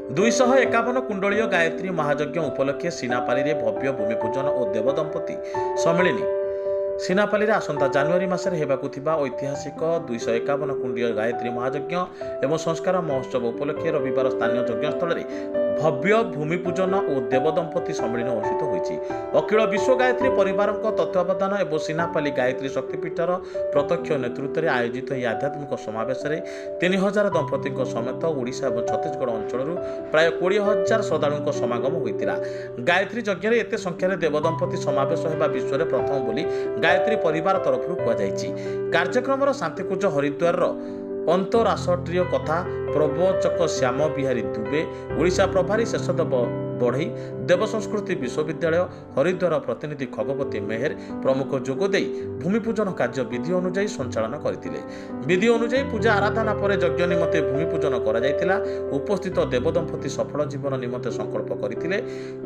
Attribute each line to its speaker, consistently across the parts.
Speaker 1: 251 କୁଣ୍ଡଳୀୟ ଗାୟତ୍ରୀ ମହାଯଜ୍ଞ ଉପଲକ୍ଷେ ସିନାପାଲିରେ ଭବ୍ୟ ଭୂମିପୂଜନ ଓ ଦେବଦମ୍ପତି ସମ୍ମିଳନୀ। ସିନାପାଲିରେ ଆସନ୍ତା ଜାନୁଆରୀ ମାସରେ ହେବାକୁ ଥିବା ଐତିହାସିକ 251 କୁଣ୍ଡୀୟ ଗାୟତ୍ରୀ ମହାଯଜ୍ଞ ଏବଂ ସଂସ୍କାର ମହୋତ୍ସବ ଉପଲକ୍ଷେ ରବିବାର ସ୍ଥାନୀୟ ଯଜ୍ଞସ୍ଥଳରେ ଭବ୍ୟ ଭୂମିପୂଜନ ଓ ଦେବଦମ୍ପତି ସମ୍ମିଳନୀ ଅନୁଷ୍ଠିତ ହୋଇଛି। ଅଖିଳ ବିଶ୍ୱ ଗାୟତ୍ରୀ ପରିବାରଙ୍କ ତତ୍ତ୍ୱାବଧାନ ଏବଂ ସିନାପାଲି ଗାୟତ୍ରୀ ଶକ୍ତିପୀଠର ପ୍ରତ୍ୟକ୍ଷ ନେତୃତ୍ୱରେ ଆୟୋଜିତ ଏହି ଆଧ୍ୟାତ୍ମିକ ସମାବେଶରେ 3000 ଦମ୍ପତିଙ୍କ ସମେତ ଓଡ଼ିଶା ଏବଂ ଛତିଶଗଡ଼ ଅଞ୍ଚଳରୁ ପ୍ରାୟ 20,000 ଶ୍ରଦ୍ଧାଳୁଙ୍କ ସମାଗମ ହୋଇଥିଲା। ଗାୟତ୍ରୀ ଯଜ୍ଞରେ ଏତେ ସଂଖ୍ୟାରେ ଦେବଦମ୍ପତି ସମାବେଶ ହେବା ବିଶ୍ୱରେ ପ୍ରଥମ ବୋଲି ଗାୟତ୍ରୀ ପରିବାର ତରଫରୁ କୁହାଯାଇଛି। କାର୍ଯ୍ୟକ୍ରମର ଶାନ୍ତିକୁଞ୍ଜ ହରିଦ୍ୱାରର ଅନ୍ତରାଷ୍ଟ୍ରୀୟ କଥା ପ୍ରବଚକ ଶ୍ୟାମ ବିହାରୀ ଦୁବେ, ଓଡ଼ିଶା ପ୍ରଭାରୀ ଶେଷଦେବ ବଢ଼େଇ, ଦେବ ସଂସ୍କୃତି ବିଶ୍ୱବିଦ୍ୟାଳୟ ହରିଦ୍ୱାର ପ୍ରତିନିଧି ଖଗପତି ମେହେର ପ୍ରମୁଖ ଯୋଗଦେଇ ଭୂମିପୂଜନ କାର୍ଯ୍ୟ ବିଧି ଅନୁଯାୟୀ ସଞ୍ଚାଳନ କରିଥିଲେ। ବିଧି ଅନୁଯାୟୀ ପୂଜା ଆରାଧନା ପରେ ଯଜ୍ଞ ନିମନ୍ତେ ଭୂମିପୂଜନ କରାଯାଇଥିଲା। ଉପସ୍ଥିତ ଦେବଦମ୍ପତି ସଫଳ ଜୀବନ ନିମନ୍ତେ ସଂକଳ୍ପ କରିଥିଲେ।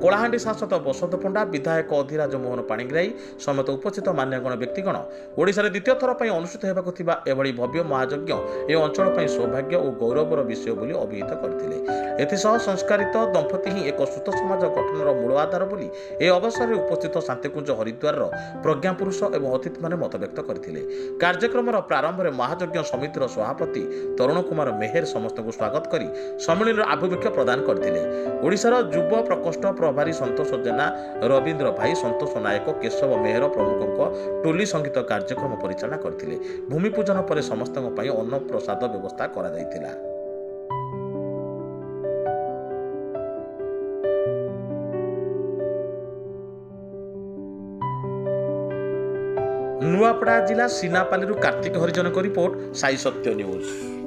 Speaker 1: କଳାହାଣ୍ଡି ସାଂସଦ ବସନ୍ତ ପଣ୍ଡା, ବିଧାୟକ ଅଧିରାଜ ମୋହନ ପାଣିଗ୍ରାହୀ ସମେତ ଉପସ୍ଥିତ ମାନ୍ୟଗଣ ବ୍ୟକ୍ତିଗଣ ଓଡ଼ିଶାରେ ଦ୍ୱିତୀୟ ଥର ପାଇଁ ଅନୁଷ୍ଠିତ ହେବାକୁ ଥିବା ଏଭଳି ଭବ୍ୟ ମହାଯଜ୍ଞ ଏ ଅଞ୍ଚଳ ପାଇଁ ସୌଭାଗ୍ୟ ଓ ଗୌରବର ବିଷୟ ବୋଲି ଅଭିହିତ କରିଥିଲେ। ଏଥିସହ ସଂସ୍କାରିତ ଦମ୍ପତି ହିଁ ଏକ ସୁସ୍ଥ ସମାଜ ଗଠନର ମୂଳ ଆଧାର ବୋଲି ଏହି ଅବସରରେ ଉପସ୍ଥିତ ଶାନ୍ତିକୁଞ୍ଜ ହରିଦ୍ୱାରର ପ୍ରଜ୍ଞାପୁରୁଷ ଏବଂ ଅତିଥିମାନେ ମତବ୍ୟକ୍ତ କରିଥିଲେ। କାର୍ଯ୍ୟକ୍ରମର ପ୍ରାରମ୍ଭରେ ମହାଯଜ୍ଞ ସମିତିର ସଭାପତି ତରୁଣ କୁମାର ମେହେର ସମସ୍ତଙ୍କୁ ସ୍ୱାଗତ କରି ସମ୍ମିଳନୀର ଆଭିମୁଖ୍ୟ ପ୍ରଦାନ କରିଥିଲେ। ଓଡ଼ିଶାର ଯୁବ ପ୍ରକୋଷ୍ଠ ପ୍ରଭାରୀ ସନ୍ତୋଷ ଜେନା, ରବୀନ୍ଦ୍ର ଭାଇ, ସନ୍ତୋଷ ନାୟକ, କେଶବ ମେହେର ପ୍ରମୁଖଙ୍କ ଟୋଲି ସଙ୍ଗୀତ କାର୍ଯ୍ୟକ୍ରମ ପରିଚାଳନା କରିଥିଲେ। ଭୂମିପୂଜନ ପରେ ସମସ୍ତଙ୍କ ପାଇଁ ଅନ୍ନପ୍ରସାଦ ବ୍ୟବସ୍ଥା କରାଯାଇଥିଲା। ନୂଆପଡ଼ା ଜିଲ୍ଲା ସିନାପାଲିରୁ କାର୍ତ୍ତିକ ହରିଜନଙ୍କ ରିପୋର୍ଟ, ସାଇ ସତ୍ୟ ନ୍ୟୁଜ୍।